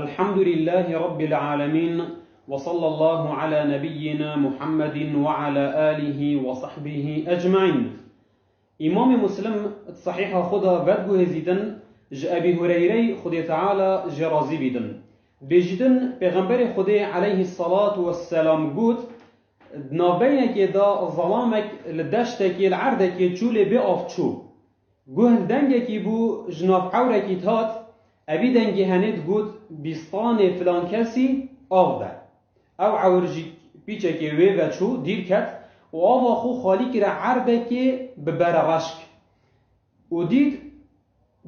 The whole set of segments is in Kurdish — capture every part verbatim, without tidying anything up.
الحمد لله رب العالمين، وصلى الله على نبينا محمد وعلى آله وصحبه أجمعين. Îmamê Muslim di Sehîha xwe de vediguhêzîtin, ji Ebî Hureyrey Xwedê Teala jê razî bîtin. Bêjîtin, Pêxemberê Xwedê aleyhisselatu vesselam got, Di navbeynekê de zelamek li deştekê, li erdekê çû lê bê av çû. Guh li dengekî bû, ji nav ewrekî dihat, evî dengê henê digot, Bîstanê filan kesî av de. Ew ewr jî pîçekê wê ve çû, dîr ket û ava xwe xalî kire erdekê bi berereşk. Û dît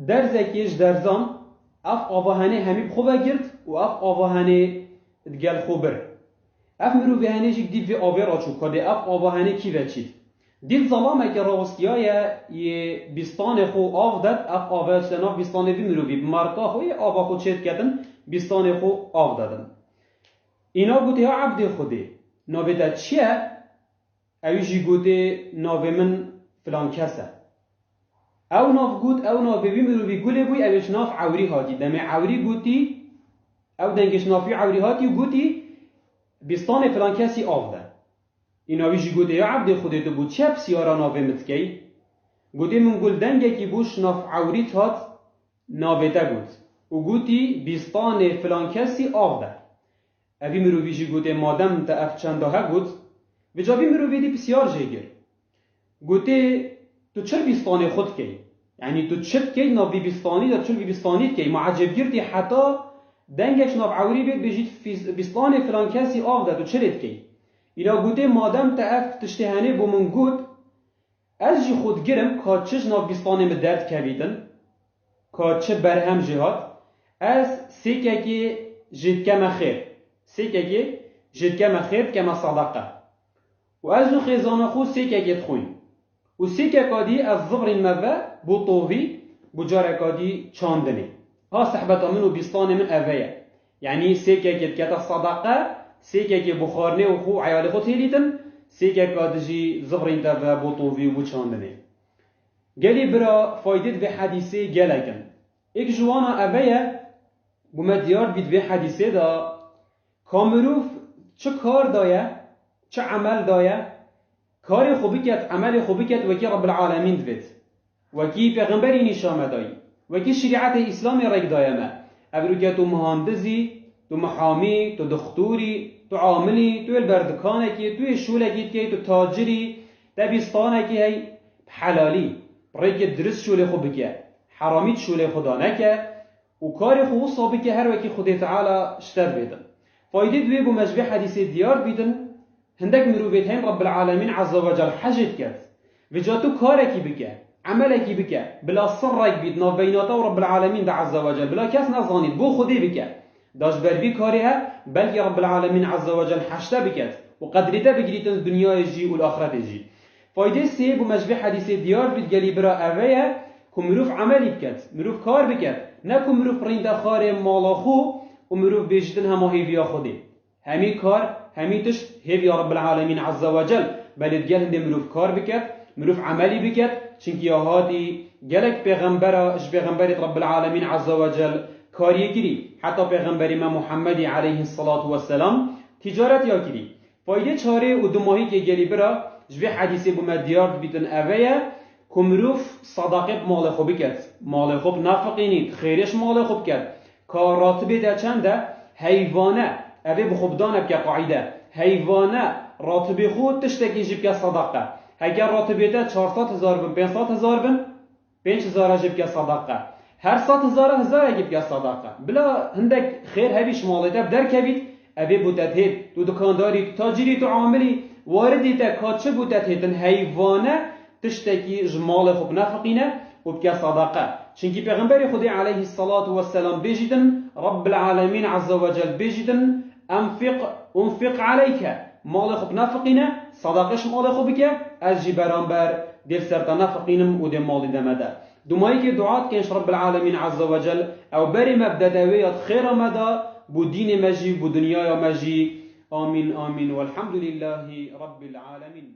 derzekê ji derzan, ev ava henê hemî bi xwe ve girt û ev ava henê digel xwe bir. Ev mirovê henê jî dît vê avê re çû, ka dê ev ava henê kî ve çît. Dît zelameke rawestiyaye yê bîstanê xwe av det, ev ava çite nav bîstanê vî mirovî, bi merka xwe yê ava xwe çêdiketin bîstanê xwe av dedin. Îna gotê, Ya ebdê Xwedê, navê te çi ye? Ewî jî gotê, Navê min filan kes e. Ew nav got, ew navê wî mirovî gulê bûyî, ew ê ji nav ewrî hatî. Demê ewrî gotî, ew dengê ji nav wî ewrî hatî û gotî, Bîstanê filan kesî av de. Îna wî jî gotê, Ya ebdê Xwedê, tu bo çi pisyara navê min dikey? Gotê, Min gul dengekî bû, ji nav ewrî dihat, navê te got û gotî, Bîstanê filan kesî av de. Evî mirovî jî gotê, Madem te ev çenda he got, vêca vî mirovê dî pisyar jê kir. Gotê, Tu çi li bîstanê xwe dikey? Yanî tu çi dikey nav vî bîstanî de, tu çi li vî bîstanî dikey? Ma ecêbgirtî heta dengek ji nav ewrî bêt, bêjît, "Fîs-, bîstanê filan kesî av de, tu çi lê dikey?" Îna gotê, Madem te ev tiştê henê bo min got, ez jî xwe digirim ka çi ji nav bîstanê min derdikevîtin, ka çi berhem jê hat, ez sêkekê jê dikeme xêr. Sêkekê jê dikeme xêr, dikeme sedeqe. Û ez û xêzana xwe sêkekê dixwîn. Û sêkeka dî ez zivrînme ve bo tovî, bo careka dî çandinê. Ha sehbeta min û bîstanê min eve ye. Yanî sêkekê dikete sedeqe, sêkekê bo xwarinê û xwe û eyalê xwe têlîtin, sêkeka di jî zivrînte ve bo tovî û bo çandinê. Gelî bira, faydê di vê hedîsê gelek in. Êk ji wana eve ye, bo me diyar bît vê hedîsê de, ka mirov çi kar daye, çi emel daye, karê xwe biket, emelê xwe biket, wekî Rabbil Alemîn divêt. Wekî Pêxemberî nîşa me dayî. Wekî şerîetê Îslamê rêk daye me. Evroke tu muhandizî, tu mihamî, tu dixtorî, tu amilî, tu yê li ber dikanekê, tu yê şolekî dikey, tu tacirî, te bîstanekî hey, bi helalî, bi rêkê dirist şolê xwe bike. Heramî di şolê xwe de neke û karê xwe wisa bike her wekî Xwedê Teala ji te divêtin. Faydê di wê bo me ji vê hedîsê diyar bîtin, hindek mirovêt heyîn Rabbil Alemîn Azze ve Cel hecê diket. Vêca tu karekî bike, emelekî bike, bila sirrek bît navbeyna te û Rabbil Alemîn de Azze ve Cel, bila kes nezanît, bo Xwedê bike. Da ji ber vî karê he, belkî Rabbil Alemîn Azze ve Cel heşte biket û qedrê te bigirîtin dinyayê jî û li axretê jî. Faydê sê bo me ji vê hedîsê diyar bît gelî bira eve ye ku mirov emelî biket, mirov kar biket, ne ku mirov rînde xarê mala xwe û mirov bêjîtin hema hêviya Xwedê. Hemî kar, hemî tişt hêviya Rabbil Alemîn Azze ve Cel, belê digel hindê mirov kar biket, mirov emelî biket, çinkî ya hatî gelek pêxembera, ji pêxemberêt Rabbil Alemîn Azze ve Cel kariyê kirî, heta pêxemberê me Muhammedî aleyhisselatu vesselam tîcaret ya kirî. Faydê çarê û dumahîkê gelî bira ji vê hedîsê bo me diyar dibîtin eve ye ku mirov sadaqê bi malê xwe biket, malê xwe bi nefiqînî, xêrê ji malê xwe biket. Ka ratibê te çend e? Heyvane, evê bi xwe bidane bike qaîde. Heyvane, ratibê xwe tiştekî jî bike sadaqe. Heke ratibê te çar sed hezar bin, pênc sed hezar bin, pênc hezara jê bike sadaqe. Her sed hezara hezarekî bike sadaqe. Bila hindek xêr hebî ji malê te bi derkevît, evê bo te dihêt. Tu dikandarî, tu tacirî, tu amilî, waridî te ka çi bo te dihêtin heyvane, tiştekî ji malê xwe binefiqîne û bike sadaqe. Çinkî Pêxemberê Xwedê aleyhisselatu vesselam bêjîtin, Rabbil Alemîn Azze ve Cel bêjîtin, "Enfiq, unfiq aleyke." Malê xwe binefiqîne, sadaqê ji malê xwe bike, ez jî beramber dê li ser te nefiqînim û dê malî de me de. Dumayîkê dua dikin ji Rabbil Alemîn Azze ve Cel, ew berê me bidete wê ya di xêra me de, bo dînê me jî, bo dinyaya me jî. Amîn, amîn. Welhamdulîllahî Rabbil Alemîn.